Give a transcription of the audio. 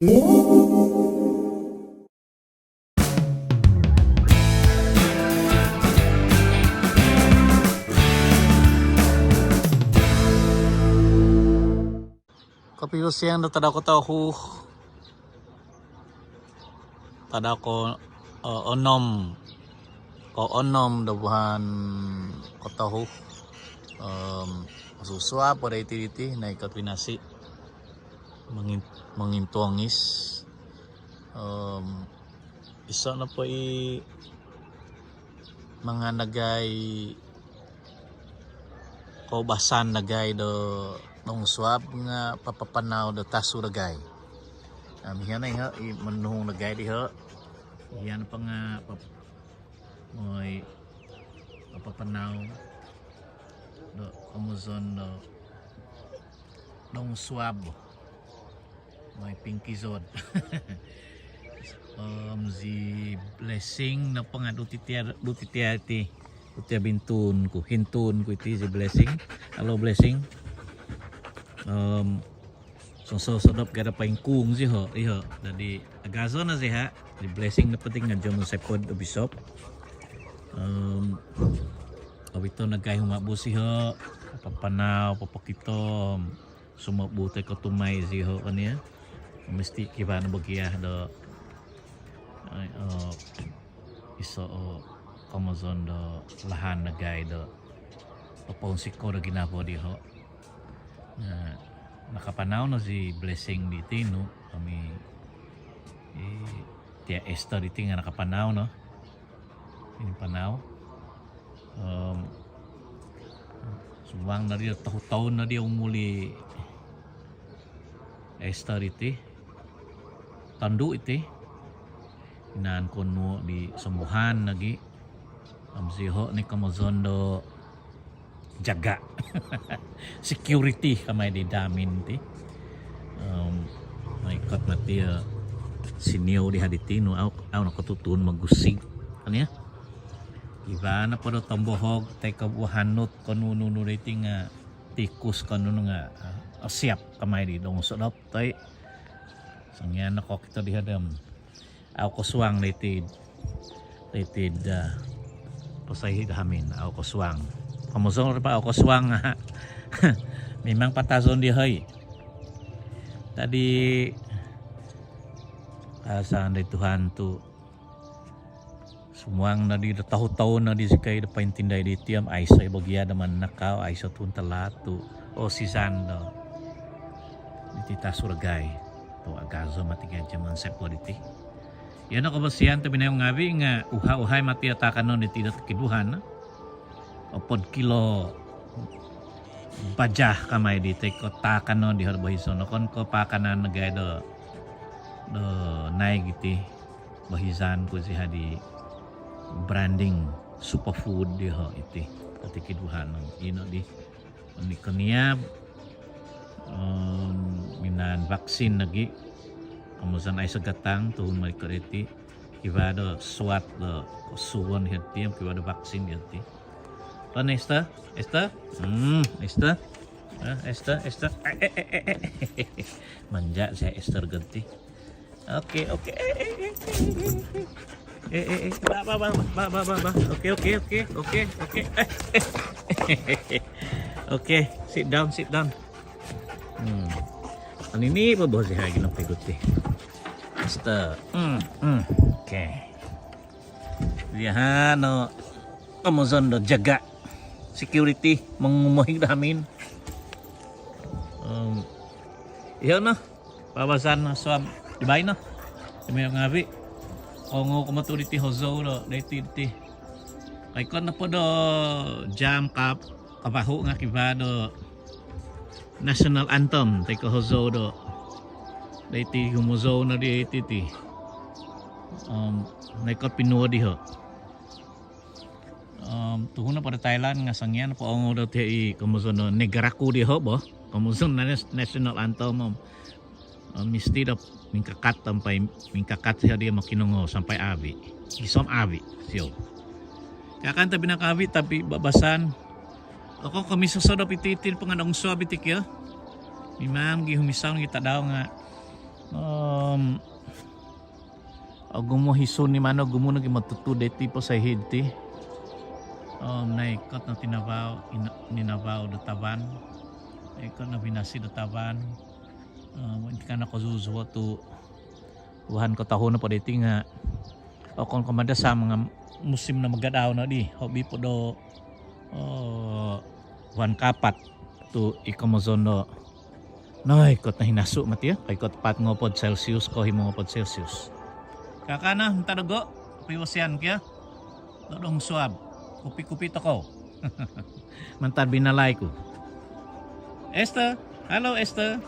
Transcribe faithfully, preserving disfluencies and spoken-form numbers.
Kopivosian do tadau kotohu. Tadau ko, o, onom. Ko onom do vuhan kotohu. Om, susuab po doiti diti, naikot vinasi. Mongin-, mongintuongis. Om, iso nopo i mangan dagai, koubasan dagai do dongosuab nga papapanau do tasu dagai. Om, iho no iho, i monuhung dagai diho. Iho nopo nga pap-, moi, papapanau do komozon do dongosuab. Moi pingkizod. Om, zi Blessing nopo nga do titia, do titia iti. Do titia bintuun ku, hintuun ku iti zi Blessing. Halo, Blessing. Om, sosodop kada paingkung ziho, iho. Dadi agazo no ziha. Zi Blessing nopo ti nga German Shepherd do bisop. Om, obito nagai humabus iho. Papapanau, papakito. Sumobu toi ko tumai ziho kan ya. Misti kivaa no bogia do, ai, o, iso o komozon do lahan dagai do popounsikou do ginavo diho. Nga nakapanau no zi Blessing di tinu kami, i, tia Esther diti nga nakapanau no. Inipanau. Om, sumuang nodi, tohu toun nodi umul i Esther iti. Tondu iti. Inaan ko nuo di sombuhan lagi. Om, ziho ni komozon do jaga. Security kamai di damin ti. Om, naikot mati, eh, siniou di hadi tinu, au, au nakatutun magusig. Kan ya? Iba na podo tombohog, toi ko buhanut, ko nunu-nunu diti nga tikus, ko nunu nga, ah, siap kamai di dongosodop, toi. Songian no kokito di hadi om. Au kosuang doiti, doiti da, pasaihi da hamin, au kosuang. Komozon pa au kosuang, mimang patazon di hoi. Tadi, ah, saan di Tuhan tu sumuang nodi do tohu toun nodi zikoi do pointindai diti om aiso i bogia do manakau, aiso tuhun talaat tu, o, sizan do diti tasu dagai. Tu agazo mati gia German Shepherd diti. Iho no kobosian tobinai ngaavi nga uha-uhai mati o taakanon diti do tokiduhan. Opod kilo bajah kamai di toi ko taakanon diho do bohizon. Okon ko paakanan dagai do, do naig iti. Bohizan ku zi hadi branding superfood diho iti. Tokiduhan no. Ino di. Oni koniab, om, minaan vaksin lagi. Komozon aiso gatang, tuhun marikot iti. Kivaa do suat do kosuon hiti, om kivaa do vaksin hiti. Pan Esther? Esther? Hmm, Esther? Ah, Esther, Esther. Eh, eh, eh, eh, eh. Manja saya Esther ganti. Okey, okey. Eh, eh, eh, eh. Eh, eh, eh. Ba, ba, ba, ba, ba, ba, ba. Okey, okey, okey. Okey, okey. Eh, eh. Okey, sit down, sit down. Hmm. Ani ni pa bos ya gino peguti. Esther. Hmm, hmm. Okey. Diho no komozon do jaga security, mongumohig do hamin. Om, iho no. Pabasan suab di baino. Di baino ngaavi. Ongou ku matu diti hozou do, doiti diti. Kaikon nopo do jam kap, kabahu nga kivaa do national anthem, toi ko hozou do. Doiti humozou no diti ti. Om, naikot pinuo diho. Om, tuhun nopo do Thailand nga songian po ongou do ti i komozon do negaraku diho bo. Komozon na-, national anthem om. Om, misti do mingkakat sampai, mingkakat siho di mokinongou sampai aavi. Gisom aavi siho. Kaakan tapi nakaavi tapi babasan. Okon ko misosodop iti, iti ponga dongosuab iti kio. Mimang gi humisau gi tadau nga Om ogumu hisun ni mano, ogumu nogi motutud diti po sahid ti. Om naikot no tinavau, ina-, ninavau do tavan. Naikot no vinasi do tavan. Om intikan no kozuzuo tu vuhan kotohu nopo diti nga okon ko madasam nga musim no magadau nodi, hobi po do, eh, vuhan kaapat tu i komozon do noikot no hinasu mati ya, koikot apat ngopod Celsius ko himo ngopod Celsius. Kakana, mantad dogo, kopiwosian kio. Todong suab, kupi-kupi tokou. Mantad binalai ku. Esther, halo Esther.